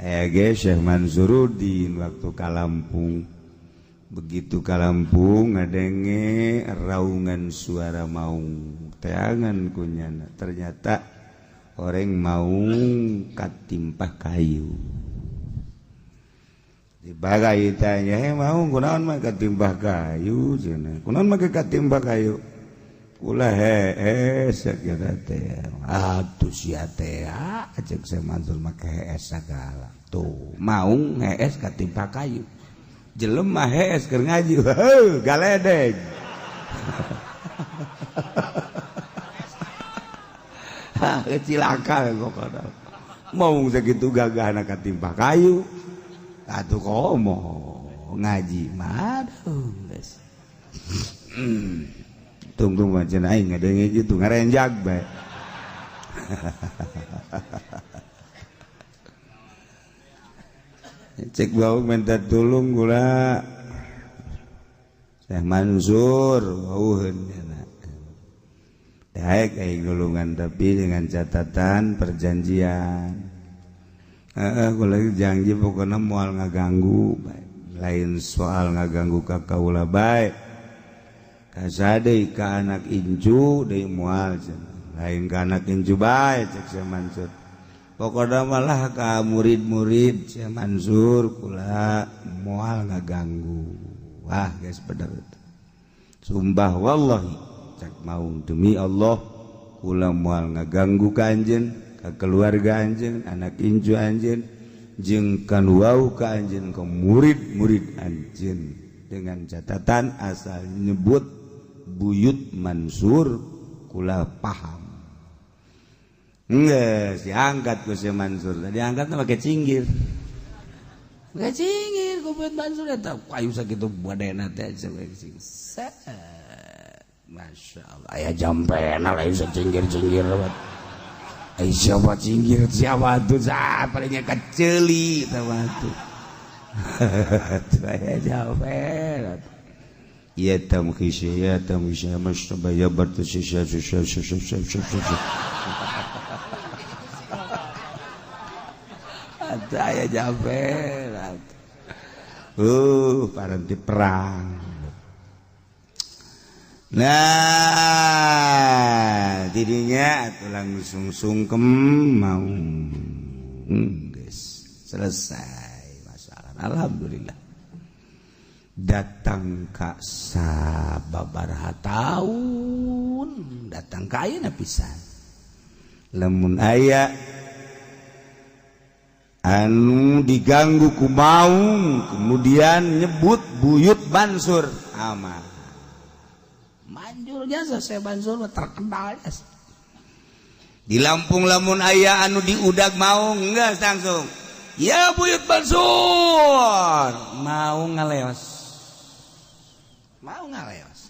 Ege Syekh Mansuruddin waktu ka Lampung, begitu ka Lampung ngadenge raungan suara maung, teangan kunyana, ternyata orang maung katimpah kayu. Dibagai tanya, "He maung, kunaon mah katimpah kayu?" Cenah, "Kunaon mah katimpah kayu?" "Kula hees sakitu teh." "Atuh sia teh," cek Syekh Mansur, "make hees sagala." Tuh maung hees katimpa kayu, jelema hees keur ngaji heuh galedeg. Cilaka pokona maung sakitu gagahna katimpa kayu. Atuh komo ngaji mah, aduh geus. Tungtung mah cenah aing ngadenge kitu ngarenjag bae. Cek bau minta tulung kula Syekh Mansur wauheun cenah. Daek aing nulungan, tapi dengan catatan perjanjian. Heeh, kula janji pokona moal ngaganggu bae. Lain soal ngaganggu ka kaula bae. Kasade ka anak incu deui moal cenah. Lain ka anak incu bae cek Syekh Mansur. Pokona malah ka murid-murid Syekh Mansur kula moal ngaganggu. Wah, geus bener. Sumpah wallahi cek maung, demi Allah kula moal ngaganggu ka anjeun, ka keluarga anjeun, anak incu anjeun, jeung kan wau ka anjeun, ka murid-murid anjeun, dengan catatan asal nyebut Buyut Mansur kula paham. Geus diangkat ku si Mansur. Diangkat pakai cinggir. Pakai cinggir ku Buyut Mansur eta kayu sakitu badena teh. Masya Allah, aya jampena lain sacinggir-cinggir. Ai siapa cinggir siapa tuh palingnya keceli eta mah tuh. Aya jampena. Ya tamkhisya ya tamkhisya mashtaba ya bartasya sya sya sya sya sya sya. Aya jampena. Paranti perang. Nah, tidinya atuh langsung sungkem mau. Geus selesai masalah. Alhamdulillah. Datang ka sababaraha taun, datang ka ayeuna pisan. Lamun aya anu diganggu ku maung kemudian nyebut Buyut Mansur, aman. Manjur jasa saya Mansur terkenal jasa. Di Lampung lamun aya anu diudag maung enggak langsung ya Buyut Mansur, mau ngaleos, mau ngaleos.